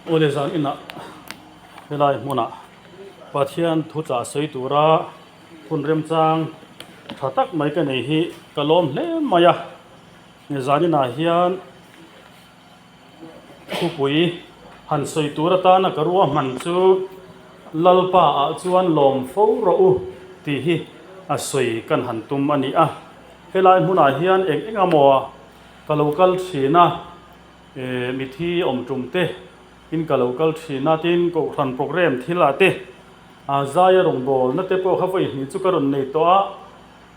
Awle zan inah helai hmunah Pathian thuchah sawi tura hun remchang tha tak mai ka nei hi ka lawm hle mai a, zan inah hian thupui han sawi tur atana ka ruahman chu Lalpa ah chuan lawm fo rawh u tih hi a sawi kan han tum a ni a, helai hmunah hian eng eng emaw ka lo kal thin a. Eh mithi awm tum te in ka lo kal thin a, tin kohhran programme thil ah te ah zaia rawngbawlna te pawh kha vawi hnih chu ka rawn nei tawh a,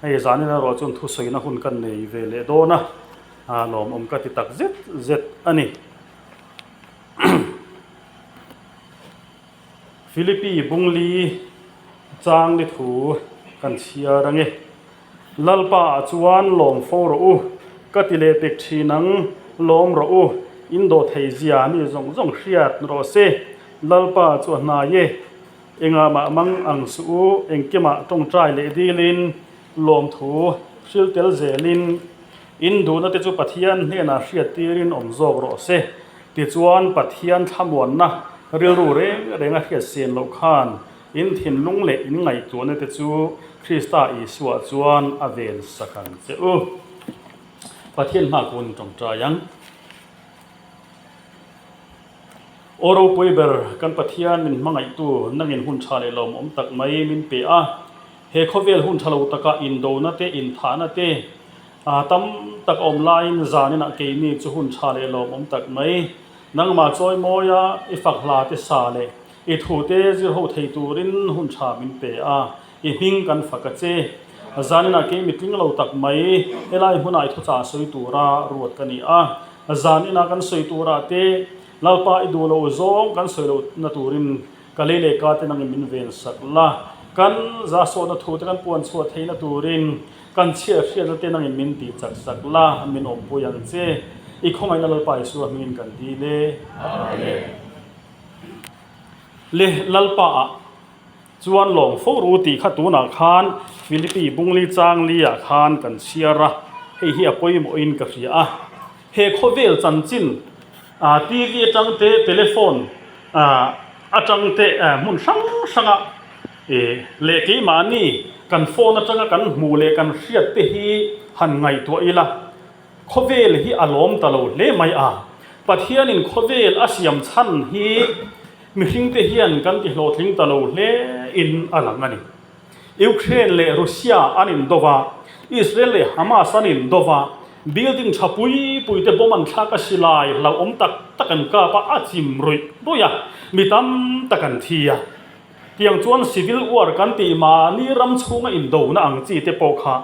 hei zanin erawh chuan thusawina hun ka nei ve leh dawn a, ah lawmawm ka ti tak zet zet a ni. Philippi Bungli chang ni thu kan chhiar ange. Lalpa ah chuan lawm fo rawh u, ka ti leh pek thin ang, lawm rawh u, in dawh thei zia mi zawng zawng hriat rawh se, Lalpa chu a hnai e, engah mah mang ang suh u, engkimah tawngtai leh dilin lawmthu hril tel zelin in duhna te chu Pathian hnenah hriat tirin awm zawk rawh se, tichuan Pathian thlamuanna rilru reng renga hriat sen loh khan In thinlung leh in ngaihtuahna te chu Krista Isua chuan a ven sak ang che u. Pathian hma kun tawngtai ang. Aw ropui ber, kan Pathian min hmangaihtu nangin hun tha leh lawmawm tak mai min pe a. He khawvel hun tha lo taka indona te, inthahna te tam tak a awm laiin zaninah keini chu hun tha leh lawmawm tak mai nangmah chawimawia i fak hla te sa leh I thute zir ho thei turin hun tha min pe a, i hming kan fak a che. Zaninah kei mitling lo tak mai helai hmunah i thuchah sawi tura ruat ka ni a. Zaninah kan sawi turah te Lalpa i duh lo zawng kan sawi loh na turin ka lei leh ka te nangin min ven sak la. Kan zasawhna thute kan puan chhuah theihna turin kan chhiat hriatna te nangin min tih chak sak la, min awmpui ang che. I khawngaihna Lalpa Isua hmingin kan dil e. Amen. Le Lalpa ah chuan lawm fo ru tih kha tunah khan Philippi Bungli Changli ah khan kan chhiar a, hei hi a pawimawh in ka hria a. He khawvel chanchin ah TV atang te, telephone ah atang te hmun hrang hrang ah leh keimahni kan phone atanga kan hmuh leh kan hriat te hi han ngaihtuah ila. Khawvel hi a lawm ta lo hle mai a, Pathianin khawvel a siam chhan hi mihringte hian kan ti hlawhtling ta lo hle in a lang a ni. Ukraine leh Russia an indo va, Israel leh Hamas an indo va, building tha pui pui te bomb an thlak a silai hlauhawm tak tak an kap a, a chim ruih ruih a, mi tam tak an thi a. Tiang chuan civil war kan tih mahni ram chhunga indona ang chi te pawh kha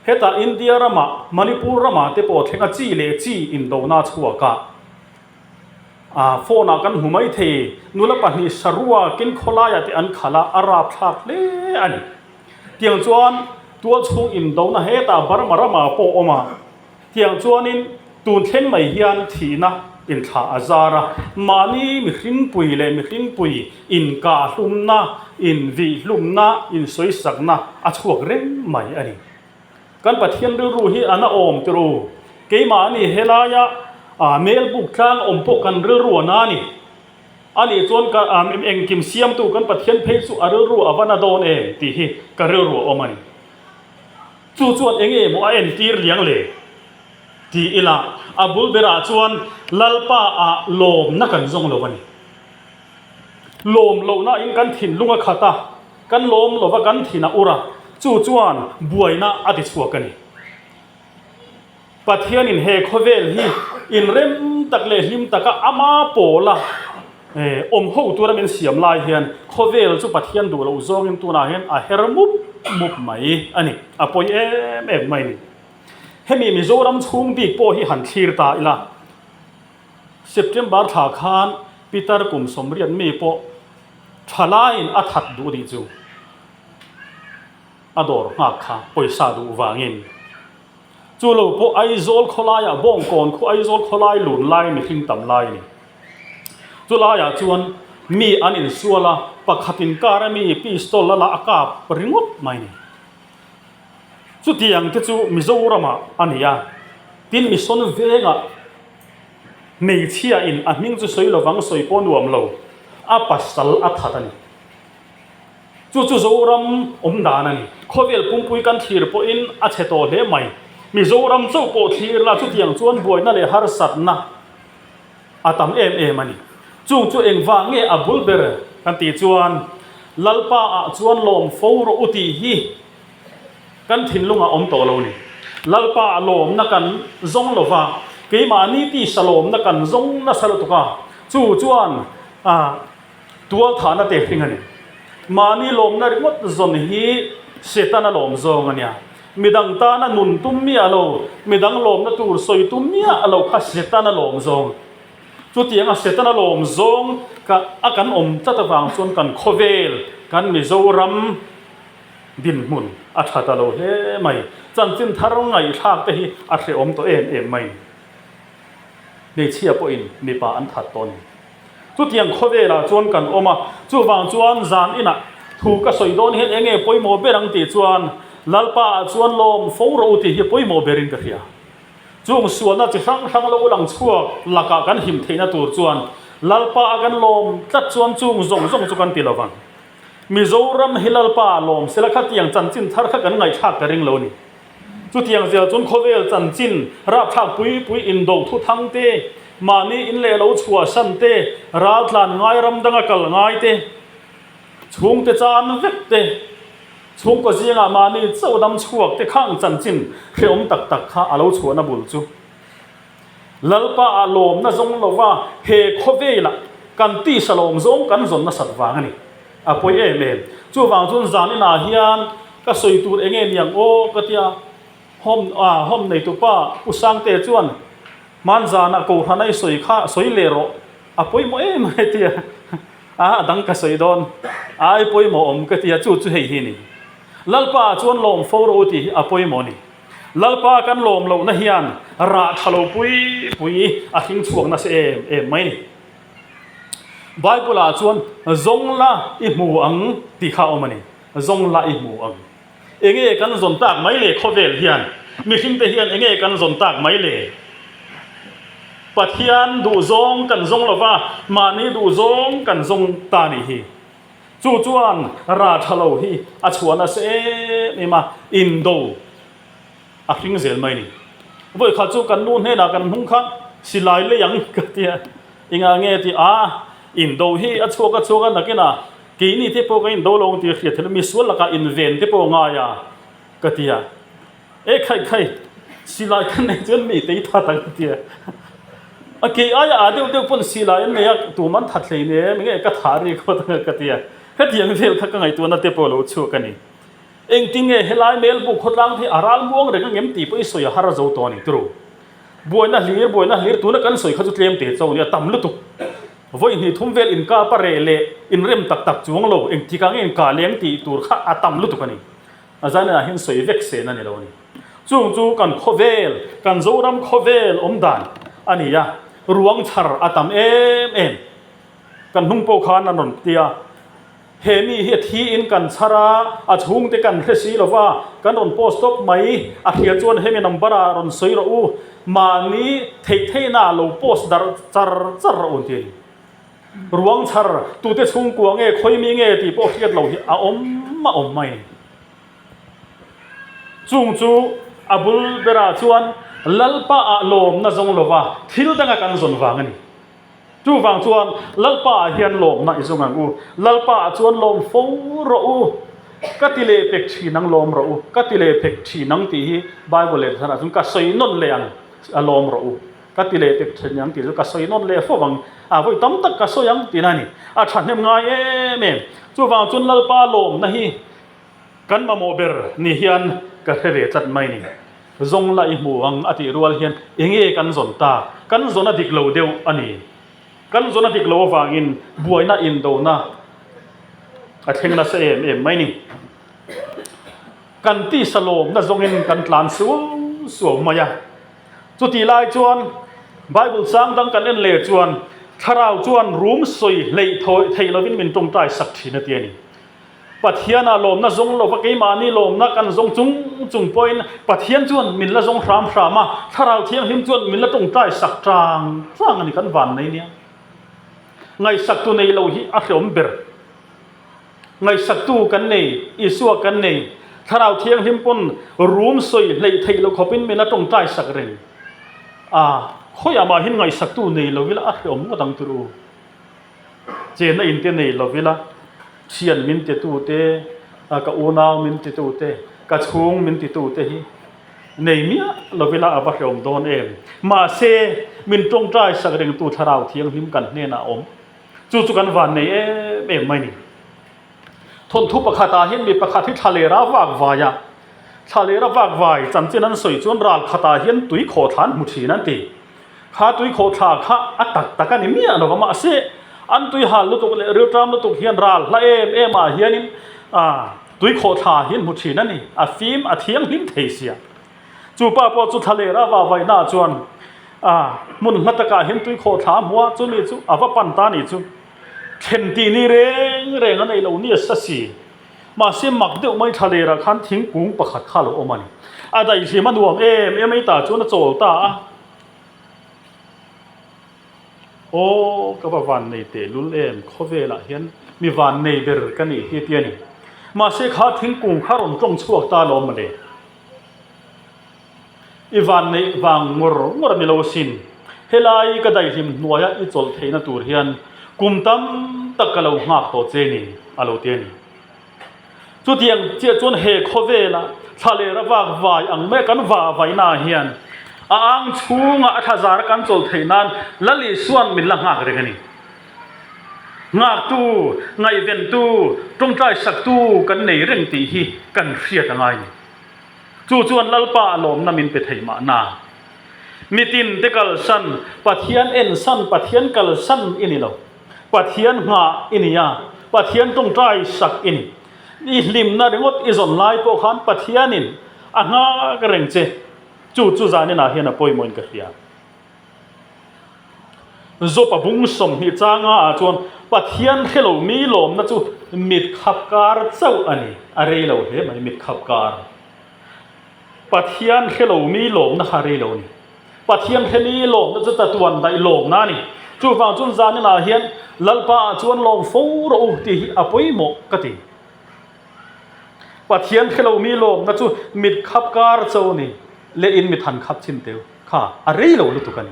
Hetah India ramah, Manipur ramah te pawh thleng a chi leh chi indona chhuak a, ah phone ah kan hmu mai thei. Nula pahnih sarua kin khawlaiah te an khalh a, a rapthlak hle a ni. Tiang chuan tualchhung indona hetah Burma ramah pawh awm a, tiang chuanin tun thleng mai hian thihna inthlah a zar a, mahni mihringpui leh mihringpui inkahhlumna, invihhlumna, insawisakna a chhuak reng mai a ni. Kan Pathian rilru hi a na awm tir u. Keimahni helaia Melbuk tlang awm pawh kan rilru a na a ni. A nih chuan ka engkim siamtu kan Pathian phei chu a rilru a va na dawn em tih hi ka rilru a awm a ni. Chu chuan eng nge maw a entir liang le? Ti ila, a bul berah chuan Lalpa ah lawmna kan zawng lo a ni. Lawm lohna in kan thinlung a khat a, kan lawm lova kan thin a ur a, chu chuan buaina a ti chhuak a ni. Pathianin he khawvel hi inrem tak leh hlim taka ama pawla awm ho tura min siam lai hian khawvel chu Pathian duh loh zawngin tunah hian a her mup mup mai a ni, a pawi em em mai a ni. Hemi Mizoram chhung bik pawh hi han thlir ta ila, September thla khan Peter kum 80 mi pawh thalaiin a that duh nih chu a dawr nghak kha pawisa duh vangin. Chu lo pawh Aizawl khawlaiah Bawngkawn khu Aizawl khawlai lun lai mihring tam lai a ni. Chu laiah chuan mi an insual a, pakhatin car a mi pistol a la a kap ringawt mai a ni. Chutiang te chu Mizoramah a ni a, tin Mission vengah. Hmeichhia in a hming chu sawi lovang sawi pawh nuam lo, a pasal a that a ni. Chu chu Zoram awm dan a ni. Khawvel pumpui kan thlir pawhin a chhe tawh hle mai. Mizoram chauh pawh thlir la chutiang chuan buaina leh harsatna a tam em em a ni. Chung chu engvang nge a bul ber kan tih chuan Lalpa ah chuan lawm fo rawh u tih hi kan thinlungah awm tawh lo ni. Lalpa lawmna kan zawng lo va, keimahni tisa lawmna kan zawng nasa lutuk a, chu chuan tualthahna te hring a ni. Mahni lawmna ringawt zawn hi Setana lawm zawng a nia. Midang tana nun tum miah lo, midang lawmna tur sawi tum miah lo kha Setana lawm zawng. Chutianga Setana lawm zawng ka a kan awm tlat avang chuan kan khawvel, kan Mizoram, Dinhmun a tha ta lo hle mai. Chanchin thar ngaihthlak te hi a hrehawm tawh em em mai. Hmeichhia pawhin mipa an that tawh a ni. Chutiang khawvelah chuan kan awm a, chuvang chuan zan inah thu ka sawi dawn hian eng nge pawimawh ber ang tih chuan Lalpa ah chuan lawm fo rawh u tih hi pawimawh berin ka hria. Chung sualna chi hrang hrang lo lang chhuak lakah kan him theihna tur chuan Lalpa a kan lawm tlat chuan chung zawng zawng chu kan ti lovang. Mizoram hi Lalpa lawm sela khatiang chanchin thar kha kan ngaihthlak ka ring lo ni. Chutiang zel chuan khawvel chanchin rapthlak pui pui indo thu thang te, mahni in leh lo chhuahsan te, raltlan ngai ram danga kal ngai te, chhungte chan vek te, chhungkaw zingah mahni chauh dam chhuak te khang chanchin hrehawm tak tak kha a lo chhuahna bul chu. Lalpa ah lawmna zawng lova he khawvelah kan tisa lawm zawng kan zawn nasat vang a ni. A pawi em em. Chuvang chuan zan inah hian ka sawi tur eng nge niang aw ka tia home ah home neitupa Pu Sangte chuan hman zanah Kohhran a i sawi kha sawi leh rawh a pawimawh em a tia a dang ka sawi dawn ai pawimawh awm ka tia chu chu hei hi a ni. Lalpa ah chuan lawm fo rawh u tih hi a pawimawh a ni. Lalpa kan lawm lohna hian rah tha lo pui pui a hring chhuak nasa em em mai ni. Bible ah chuan zawng la i hmu ang tih kha a awm a ni. Zawng la i hmu ang. Enge kan zawn tak mai le khawvel hian? Mihring te hian enge kan zawn tak mai le? Pathian duhzawng kan zawng lova, mahni duhzawng kan zawng ta nih hi. Chu chuan rah tha lo hi a chhuah nasa em em a, indo a hring zel mai ni. Vawikhat chu kan nu hnenah kan hnung kha silai lei ang ka ti a, engah nge ti a, indo hi a chhuak a chhuak a nakinah keini te pawh kan indo lo ang tih a hriat theih loh, misual lakah inven te pawh a ngai a ka ti a. E khai khai, silai ka nei chuan mi tei that ang tia. A kei aia ah deuh deuh pawn silai an nei a, tum an that hlei nem nge ka thah ri khawt ang ka tia. Hetiang vel kha ka ngaihtuahna te pawh lo chhuak a ni. Engtin nge helai Melbu khawtlang te hi a ral muang reng angem tih pawh i sawi a har zo tawh a ni turu. Buaina hlir buaina hlir tuna kan sawi kha chu tlem te chauh a ni a tam lutuk. Vawi hnih thum vel inkap a reh leh inrem tak tak chuang lo engtikah nge inkah leng tih tur kha a tam lutuk a ni. A zanin ah hian sawi vek sen a ni lo a ni. Chung chu kan khawvel, kan Zoram khawvel awm dan a ni a, ruang chhar a tam em em. Kan hnung pawh khan an rawn ti a, he mi hi a thi in kan chhar a, a chhungte kan hre si lo va, kan rawn post tawp mai, a hria chuan hemi number ah rawn sawi rawh u, mahni theih theihna ah lo post darh char char rawh u an ti a ni. Ruang chhar tute chhungkua nge khawi mi nge tih pawh hriat loh hi a awm a awm mai. Chung chu a bul berah chuan Lalpa ah lawmna zawng lova thil danga kan zawn vang a ni. Chuvang chuan Lalpa ah hian lawmna i zawng ang u. Lalpa ah chuan lawm fo rawh u. Ka ti leh pek thin ang lawm rawh u. Ka ti leh pek thin ang tih hi Bible leh thlarah chuan ka sawi nawn leh ang a lawm rawh u. Ka ti leh pek thin ang tih chu ka sawi nawn leh fo ang, a vawi tam tak ka sawi ang tihna a ni. A thahnem ngai em em. Chuvang chuan Lalpa lawmna hi kan mamawh ber ni hian ka hre ve tlat mai ni. Zawng la i hmu ang a tih rual hian enge kan zawn ta? Kan zawn a dik lo deuh a ni. Kan zawn a dik lo avangin buaina indona a thleng nasa em em mai ni. Kan tisa lawmna zawngin kan tlan suau suau mai a. Chutih lai chuan Bible chang dang kan en leh chuan Thlarau chuan rum sawi hleih thawih theih lovin min tawngtai sak thin a ti a ni. Pathianah lawmna zawng lova keimahni lawmna kan zawng chung chung pawhin Pathian chuan min la zawng hram hram a, Thlarau Thianghlim chuan min la tawngtai sak tang tang a ni kan van nei nia. Ngaihsaktu nei lo hi a hreawm ber. Ngaihsaktu kan nei, Isua kan nei. Thlarau Thianghlim pawn rum sawi hleih theih loh khawpin min la tawngtai sak reng a, khawiah mah hian ngaihsaktu nei lo ila a hreawm ngawt ang tur u. Chenna in te nei lo ila, thian min titu te, ka unau min titu te, ka chhung min titu te hi nei miah lo ila a va hreawm dawn em. Mahse, min tawngtai sak rengtu Thlarau Thianghlim kan hnenah a awm. Chu chu kan van nei em em mai ni. Thawnthu pakhatah hian mi pakhat hi thlalera vak vai a, thlalera vak vai chanchin an sawi chuan ral khatah hian tui khawhthla an hmu thin an ti. Kha tui khawhthla kha a tak tak a ni miah lo va, mahse an tui hal lutuk leh rilṭam lutuk hian ral hla em em ah hianin tui khawhthla hi an hmu thin a ni, a fim a thianghlim thei sia. Chu pa pawh chu thlalera vavaihnaah chuan hmun hla takah hian tui khawhthla a hmu a, chumi chu a va pan ta a nih chu. Thlen tih ni reng reng a nei lo ni a sa si. Mahse mak deuh mai thlalerah khan thingkung pakhat kha a lo awm a ni. A daihlim a nuam em em a, i tah chuan a chawl ta a. Aw ka va van nei teh lul em, khawvelah hian mi van nei ber ka nih hi ti a ni. Mahse kha thingkung kha rawn tawng chhuak ta alawm mawle. I van neih vang ngawr ngawr a ni lo asin. Helai ka daihlim hnuaia i chawlh theihna tur hian kum tam tak ka lo nghak tawh che ni, a lo ti a ni. Chutiang chiah chuan he khawvela thla leh ra vak vai ang mai kan va vaihnaah hian a ang chhunga a thla zara kan chawlh theih nan Lal Isua'n min la nghak reng a ni. Nghaktu, ngaihventu, tawngtai saktu kan nei reng tih hi kan hriat a ngai ni. Chu chuan Lalpa a lawmna min pe thei mahna. Mitin te kalsan, Pathian ensan, Pathian kalsan i ni lo. Pathian nghah i ni a, Pathian tawngtai sak i ni. I hlimna ringawt i zawn lai pawh khan Pathianin a nghak reng che. Chu chu zaninah hian a pawimawhin ka hria. Zawpa bung 20 changa ah chuan Pathian hre lo mi lawmna chu mit khap kar chauh a ni. A rei lo hle mai mit khap kar. Pathian hre lo mi lawmna kha a rei lo a ni. Pathian hre mi lawmna chu chatuan daih lawmna a ni. Chuvang chuan zaninah hian Lalpa ah chuan lawm fo rawh u tih hi a pawimawh ka ti. Pathian hre lo mi lawmna chu mit khap kar chauh a ni. Leh in mit han khap chhin teu kha a rei lo lutuk a ni.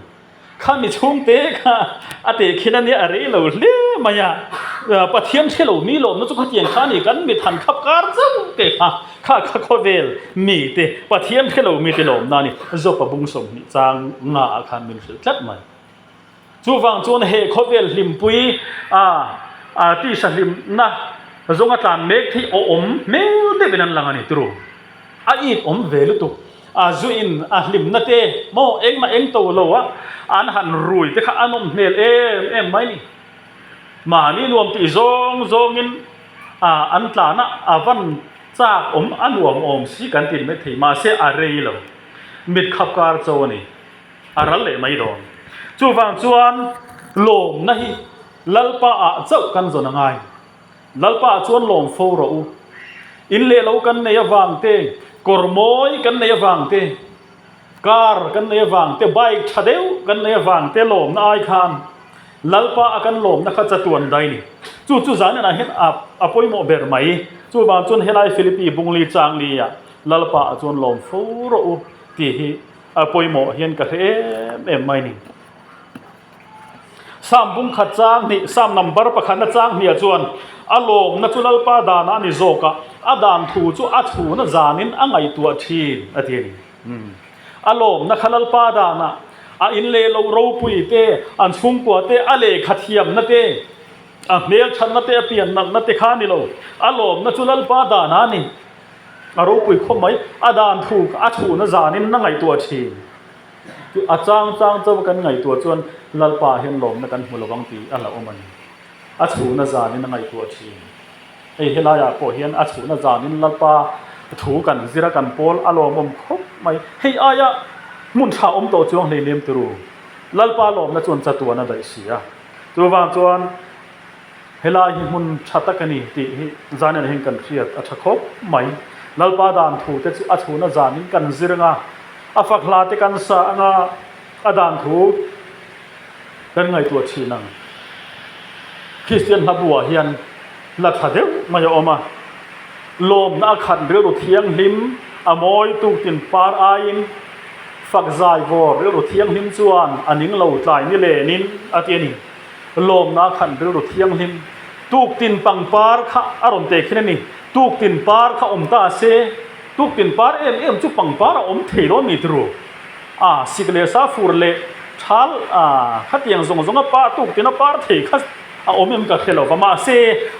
Kha mi chhungte kha a teh khin a nia a rei lo hle mai a. Pathian hre lo mi lawmna chu khatiang kha a ni kan mit han khap kar chauh te kha kha kha khawvel mi te Pathian hre lo mi te lawmna a ni. Zawpa bung 20 chang nga ah khan min hrilh tlat mai. Chuvang chuan he khawvel hlimpui a a tisa hlimna zawnga tlan mek hi awm hmel deuhin an lang a ni turu. A it awm ve lutuk. A zuin a hlimna te maw engmah eng to lo a an han rui te kha a nawm hmel em em mai ni. Mahni nuam tih zawng zawngin a an tlan a a van chak awm a nuam awm si kan ti mai thei mahse a rei lo. Mit khap kar cho a ni. A ral leh mai dawn. Chuvang chuan lawmna hi Lalpa ah chauh kan zawn a ngai. Lalpa ah chuan lawm fo rawh u. In leh lo kan nei avang te, kawr mawi kan nei avang te, car kan nei avang te, bike tha deuh kan nei avang te lawmna ai khan Lalpa a kan lawmna kha chatuan dai ni. Chu chu zan enah hian a a pawimawh ber mai. Chuvang chuan helai Philippi bungli changli ah Lalpa ah chuan lawm fo rawh u tih hi a pawimawh hian ka hre em em mai ni. Sam bung khat chang hnih, Sam number pakhatna chang hniah chuan a lawmna chu Lalpa danah a ni zawk a, a dan thu chu a chhuna zanin a ngaihtuah thin a ti a ni. A lawmna kha Lalpa danah a in leh loh ropui te, an chhungkua te, a lehkha thiamna te, a hmelthatna te, a piannalhna te kha a ni lo. A lawmna chu Lalpa danah a ni. A ropui khawp mai, a dan thu a chhuna zanin a ngaihtuah thin. A chang chang chauh kan ngaihtuah chuan Lalpa ah hian lawmna kan hmu lovang tih a hlauhawm a ni. A chhuna zanin a ngaihtuah thin. Hei helaiah pawh hian a chhuna zanin Lalpa thu kan zir a kan pawl a lawmawm khawp mai. Hei aia hmun tha awm tawh chuang hleinem turu. Lalpa lawmna chuan chatuan a daih si a. Chuvang chuan. Helai hi hmun tha tak a ni tih hi Zanian hian kan hriat a tha khawp mai. Lalpa dan thu te chu a chhuna zanin kan zir anga, a fak hla te kan sa anga a dan thu kan ngaihtuah thin ang. Kristian hla buah hian hla tha deuh mai a awm a, lawmna a khat rilru thianghlim a mawi tuktin par aiin fak zai vawr rilru thianghlim chuan a ning lo tlai ni lenin a ti a ni. Lawmna khan rilru thianghlim tuktin pangpar kha a rawn teh khin a ni. Tuktin par kha awm ta se, tuktin par em em chu pangpar a awm thei dawn ni turu. A sik leh sa fur leh thal a khatiang zawng zawng a pa tuktin a par thei kha a awm em ka hre lo va. Mahse,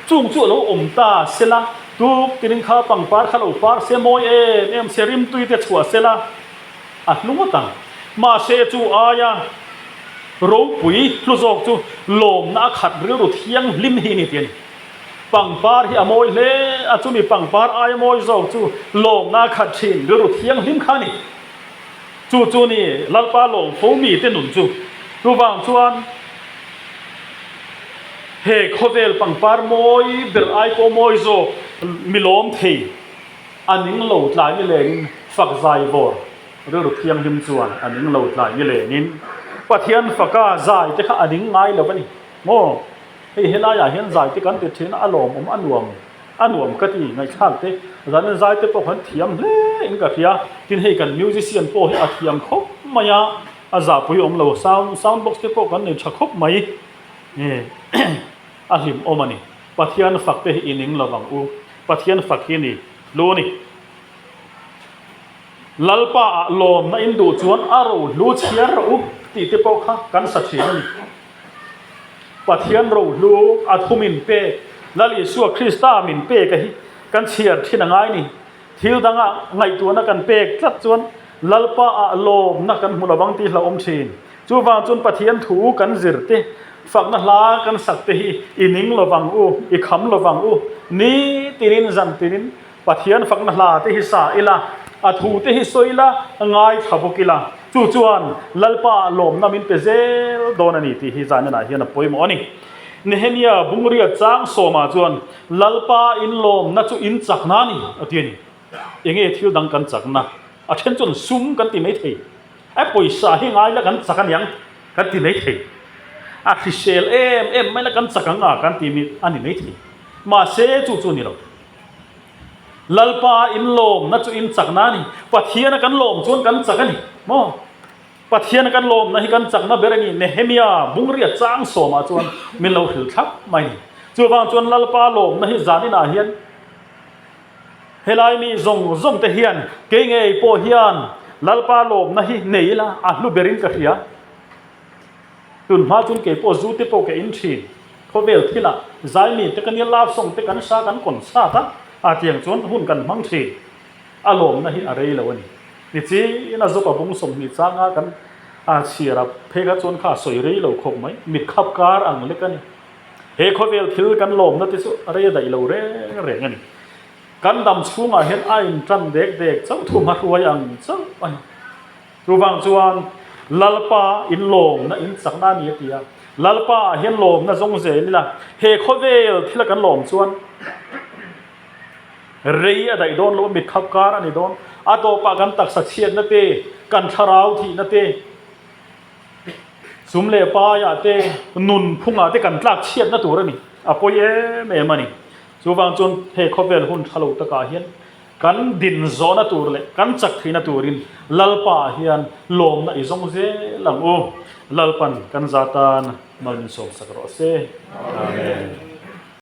chung chu a lo awm ta se la, tuktinin kha pangpar kha lo par se mawi em em se, rimtui te chhuah se la, a hlu ngawt ang. Mahse, chu aia Ropui hlu zawk chu lawmna a khat rilru thianghlim hi a ni tih a ni. Pangpar hi a mawi hle a, chumi pangpar aia mawi zawk chu lawmna a khat thin rilru thianghlim kha a ni. Chu chu ni Lalpa lawm fo mite nun chu. Chuvang chuan he khawvel pangpar mawi ber ai pawh mawi zawk mi lawm thei a ning lo tlai ni lengin fak zai vawr. Rilru thianghlim chuan a ning lo tlai ni lenin Pathian faka zai te kha a ning ngai lo a ni maw? Hei helaiah hian zai te kan ti thin a, a lawmawm a nuam a nuam ka ti ngaihthlak te zanin zai te pawh kan thiam hle in ka hria tin hei kan musician pawh hi a thiam khawp mai a, a zahpui awm lo sound sound box te pawh kan nei tha khawp mai a hlimawm a ni. Pathian fak te hi i ning lo ang u, Pathian fak hi ni hlu a ni. Lalpa ah lawmna in duh chuan a rohlu chhiar rawh u tih te pawh kha kan sa thin a ni. Pathian rohlu a thu min pek, Lal Isua Krista min pek a hi kan chhiar thin a ngai ni. Thil danga ngaihtuahna kan pek tlat chuan Lalpa ah lawmna kan hmu lovang tih hlauhawm thin. Chuvang chuan Pathian thu kan zir te, fakna hla kan sak te hi i ning lovang u, i kham lovang u, nitinin zantinin Pathian fakna hla te hi sa ila, a thu te hi sawi ila, ngaithla bawk ila, chu chuan Lalpa lawmna min pe zel dawn a ni tih hi Zainanah hian a pawimawh a ni. Nehemia Bungria chang sawmah chuan Lalpa in lawmna chu in chakna a ni a ti a ni. Enge thil dang kan chakna? A then chuan sum kan ti mai thei. A pawisa hi ngai la kan chak aniang kan ti mai thei. A hrisel em em mai la kan chak ang a kan ti a ni mai thei. Mahse chu chu a ni lo. Lalpa in lawmna chu in chakna a ni. Pathiana kan lawm chuan kan chak a ni maw? Pathiana kan lawmna hi kan chakna ber a ni. Nehemia bungria chang sawmah chuan min lo hrilh thlap mai ni. Chuvang chuan Lalpa lawmna hi zaninah hian helai mi zawng zawng te hian kei ngei pawh hian Lalpa lawmna hi nei ila a hlu berin ka hria. Tun hma chuan kei pawh zu te pawh ka in thin. Khawvel thilah zaimi te ka nia love song te kan sa kan concert a, a tiang chuan hun kan hmang thin. A lawmna hi a rei lo a ni. Nichin a zawk a bung 20 changa kan a chhiar a phei kha chuan kha a sawi rei lo khawp mai. Mit khap kar ang lek a ni. He khawvel thil kan lawmna te chu a rei a daih lo reng reng a ni. Kan dam chhungah hian a in tan dek dek chauh thu hmahruai ang chauh a ni. Chuvang chuan Lalpa in lawmna in chakna a ni a ti a, Lalpa ah hian lawmna zawng zel ila, he khawvel thila kan lawm chuan rei a daih dawn lo a, mit khap kar a ni dawn. A tawpah kan taksa chhiatna te, kan thlarau thihna te, sum leh paiah te, nun phungah te kan tlak chhiatna tur a ni. A pawi em em a ni. Chuvang chuan he khawvel hun tha lo takah hian Kan din zawhna tur leh kan chak theihna turin Lalpa ah hian lawmna i zawng zel ang u. Lalpan kan za tan mal min sawmsak rawh se. Amen.